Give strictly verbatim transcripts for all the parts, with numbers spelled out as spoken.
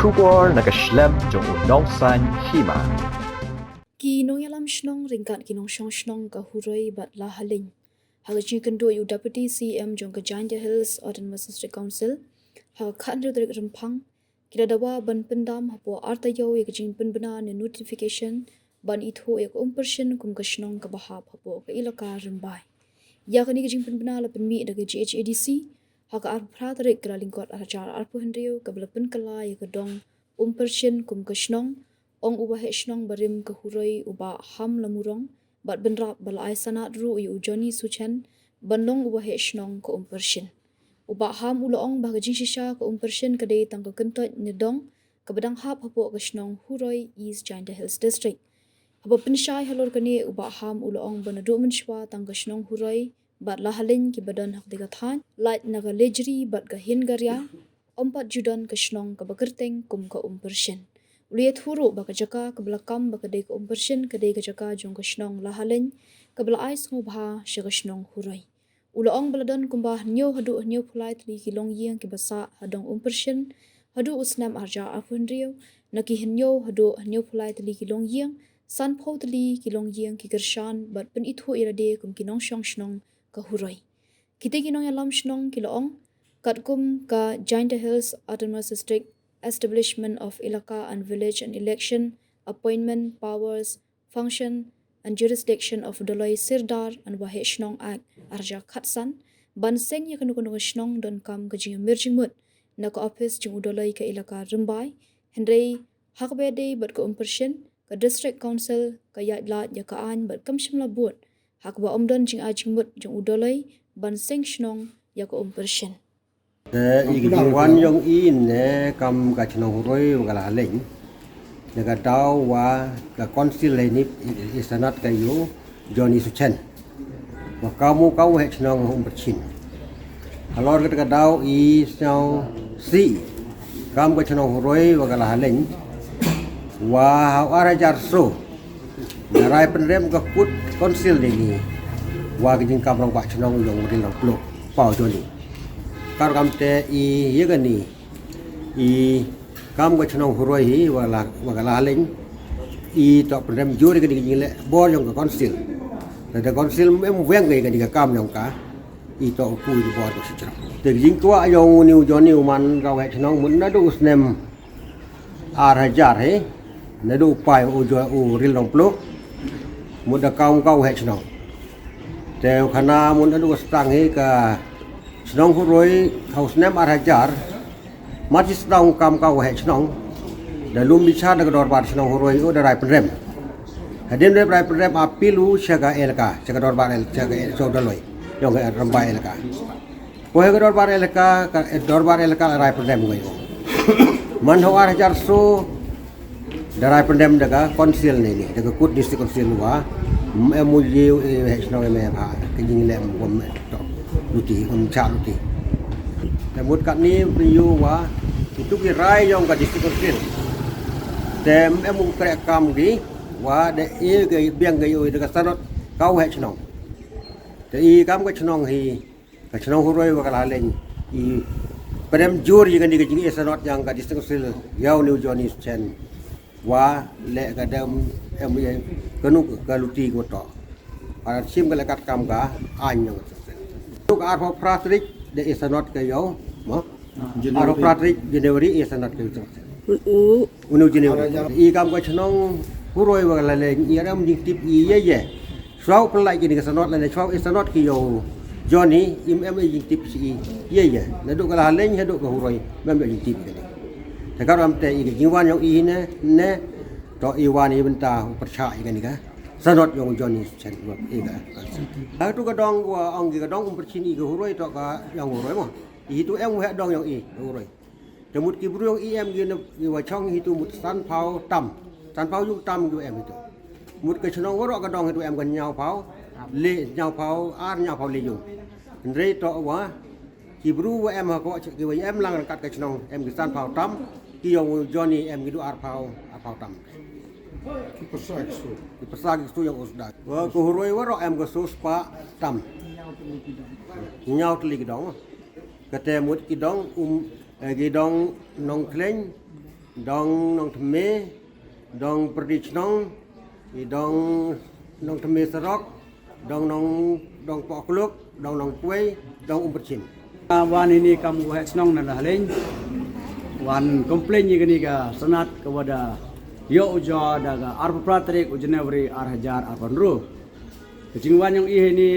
Khubor na ka shlem jong u nongsaiñ hima. Ki nongïalam shnong ryngkat ki nongshong shnong ka Huroi bad Lahaleiñ ha ka jingkynduh ïa u Deputy C E M jong ka Jaintia Hills Autonomous District Council ha ka khathynriew tarik Rymphang ki la dawa ban pyndam hapoh arta ïew ïa ka jingpynbna ne notification ban ithuh ïa ka Umpershin kum ka shnong kaba hap hapoh ka ilaka Rymbai. Ïa kane ka jingpynbna la pynmih da ka G H A D C ha ka arphew phra tarik Kyllalyngkot arhajar arphew hynriew, kaba la pynkylla ïa ka dong Umpershin kum ka shnong, ong u Waheh Shnong barim ka Huroi u Bah Ham Lamurong, bad bynrap ba la ai sanad ruh ïa u Johnny Suchen ban long u Waheh Shnong ka Umpershin. U Bah Ham u la ong ba ka jingshisha ka Umpershin ka dei tang ka kyntoit ne dong kaba dang hap hapoh ka shnong Huroi, East Jaintia Hills District. Haba pynshai halor kane, u Bah Ham u la ong ba naduh mynshuwa tang ka shnong Huroi bad Lahaleiñ kiba don ha katei ka thaiñ, lait na ka Lejri bad ka Hingaria, ym pat ju don ka shnong kaba kyrteng kum ka Umpershin. U la ïathuh ruh ba ka jaka kaba la kam ba ka dei ka Umpershin ka dei ka jaka jong ka shnong Lahaleiñ, kaba la ai sngewbha sha ka shnong Huroi. U la ong ba la don kumba hynñiew haduh hynñiewphew lai tylli ki longïing kiba sah ha dong Umpershin haduh u snem arhajar arphew hynriew, na ki hynñiew haduh hynñiewphew lai tylli ki longïing, sanphew tylli ki longïing ki kyrshan bad pynithuh ïa lade kum ki nongshong shnong ka Huroi. Kitei ki nongïalam shnong ki la ong, katkum ka Jaintia Hills Autonomous District Establishment of Elaka and Village and Election Appointment Powers, Function and Jurisdiction of Dolloi Sirdar and Waheh Shnong Act arhajar khatsan, ban seng ïa kano kano ka shnong donkam ka jingmir jingmut na ka ophis jong u Dolloi ka ilaka Rymbai, hynrei ha kaba ïadei bad ka Umpershin, ka District Council ka ïaid lad ïa ka aiñ bad kam shym la bud ha kaba ym don jingai jingmut jong u Dolloi ban seng shnong ïa ka Umpershin. Te i ka jingwan jong i ne kam ka shnong Huroi wa ka Lahaleiñ, ne ka daw wa ka council lei ni i, i sanad ka ïa u Johnny Suchen wa kam u ka Waheh Shnong Umpershin. Halor kata ka daw i sngewsih kam ka shnong Huroi wa ka Lahaleiñ, wa ha u arhajar soo da rai pynrem ka kut council lei ni wa ka jingkam rangbah shnong jong u Rilong Pluh, Paw Johnny. Kar kam te i ïa kane i kam ka shnong Huroi hi wa la, wa ka Lahaleiñ, i toh pynrem jur ïa kane ka jingleh bor jong ka council. Lada council em weng ïa kane ka kam jong ka, i toh u pui bor ka shisha. Te ka jingkwah jong une u Johnny u man ka Waheh Shnong mut naduh u snem arhajar hi, naduh u pai u Jo, u Rilong Pluh, mut da kam ka Waheh Shnong. Te u khana mut naduh u sdang hi ka shnong Huroi ha u snem arhajar, mar shi sdang kam ka Waheh Shnong, da lum bichar da ka dorbar shnong Huroi u da rai pynrem. Hadien da rai pynrem appeal u sha ka elaka, sha ka dorbar el, sha ka el, sha u Dolloi jong ka Rymbai elaka. Poi ka dorbar elaka, ka, eh, dorbar elaka la rai pynrem ngi. Man ha u arhajar soo da rai pynrem da ka council ne ni, da ka kut district council wa, mm, em u ji, eh, Waheh Shnong em, em ha ka jingleh em, em to luti, em cha luti. Te mut katne pynïoh wa itu ki rai jong ka district council. Te em u kreh kam ki wa da e ka biang ka ïoh da ka sanad ka Waheh Shnong. Te i kam ka shnong hi, ka shnong Huroi wa ka Lahaleiñ i pynrem jur ïa kane ka jingïasanod jong ka district council ïa une u Johnny Suchen wa leh ka dam em ïa kano ka luti ko to. Para shim ka leh kat kam ka aiñ jong ka district council. Tuk arphew phra tarik da ïasanod ka ïa u, mo? January. Arphew phra tarik January ïasanod ka ïa u. U, u. Une u January. I kam ka shnong Huroi wa ka Lahaleiñ i ram jingtip i ïa ïa. Shuwa u pynlait kine ki sanod lane shuwa i sanod ki ïa u Johnny, im em i jingtip shi i ïa ïa. Naduh ka Lahaleiñ haduh ka Huroi, im em i jingtip kane. Te ka ram te i ka jingwan jong i ne, ne, to i wan i bynta u pyrshah i kane ka sanod jong u Johnny Suchen i ka. Hatu ka dong wa ong ki ka dong Umpershin i ka Huroi to ka jong Huroi mo. I tu em u heh dong jong i ka Huroi. Te mut ki bru jong i em ki na, ki wa chong hitu mut sanphew tam. Sanphew yung tam ki wa em hitu. Mut ka shnong waroh ka dong hitu em ka hynñiewphew le, hynñiewphew ar, hynñiewphew le yung. Hynrei to wa ki bru wa em ha ko ki wa em lang kat ka shnong em ki sanphew tam, ki yong u Johnny em ki du arphew, arphew tam. Ki pyrsa ki su. Ki pyrsa ki su yong u Sda. Wa ka Huroi waroh em ka su spah tam. Hynñiew tylli ki dong. Kate mut ki dong um, eh, ki dong Nongkhleng, Dong Nongthymme, dong Pyrdi Chnong, i dong Nongthymme Sarok, dong Nong, dong Pohkluk, dong Nongpwei, dong Umpyrchin. Wan ini kam u waheh chnong na Lahaleiñ, wan complain ïa kane ka sanad ka wa da ïoh u jia da ka arphew phra tarik u January ar hajar arphew hynriew. Ka jingwan yong i hini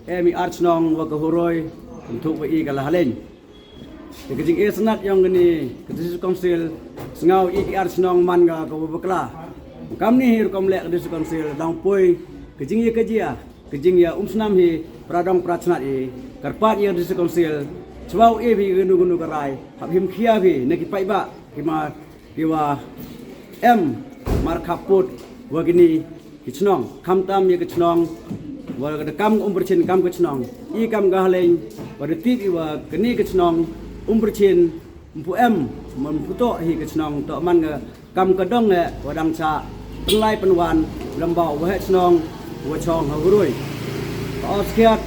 em i ar chnong wa ka Huroi, kynthup wa i ka Lahaleiñ. Te ka jingïasanad yong kani ka District Council, sngaw i ki ar chnong man ka ka wa bakla. Kam ni hi rukom leh ka District Council, dang poi ka jingïakajia, ka jingïaumsnam hi para dong para chnat i. Kyrpad ïa ka District Council, chwa u ïa phi kano kano ka rai, hap him khia phi na ki paidbah, ki ma ki wa em markhappud wa kini ki chnong, khamtam ïa ka chnong wa da kam Umpyrchin kam ka chnong, i kam ka Lahaleiñ, wa da tip i wa kani ka chnong Umpyrchin ym pu em, ym pu toh hi ka chnong, toh man ka kam ka dong eh wa dang chah pynlai pynwan lem bad u waheh chnong wa chong ha Huroi. Ka oskhiat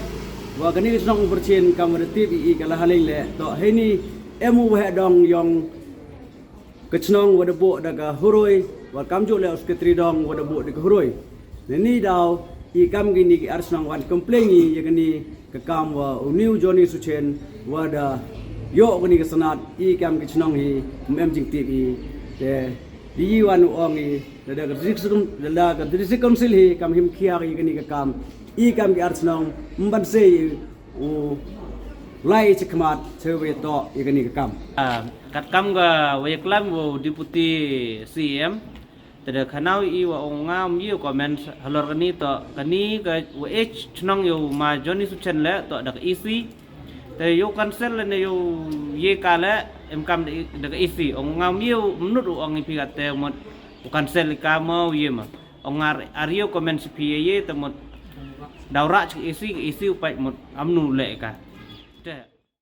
wa kani ka chnong Umpyrchin kam wa da tip i ka Lahaleiñ leh, toh hini em u waheh dong yong ka chnong wa da buh da ka Huroi, wa kamjooh leh u secretary dong wa da buh da ka Huroi. Nani daw i kam kini ki ar chnong wan complain i ïa kani ka kam wa u ni u Johnny Suchen wa da ïoh kani ka sanad, i kam ki chnong hi ym em jingtip i. Te di i wan u ong i da ka District, da ka District Council hi kam him khia i kani ka kam, i kam ki ar chnong ym ban sei u lai chakhmat cheu wa ïa toh ïa kani ka kam. Ah, kat kam ka wa ïa klam wa u Deputy C E M, te da khana i wa ong nga ym ïa comment halor kani, toh kani ka wa ïa chnong ïa u ma Johnny Suchen leh toh da ka E C. Te ïa u cancel lane ïa u ïa ka leh em kam da ka E C, ong nga ym ïa u mynut u ong i phi ka te mut u cancel i ka ma u ïa ma. Ong ar, ar ïa u comment si phi ïa ïa te mut daw rah chi ka E C, ka E C u pait mut amnu leh i ka. Te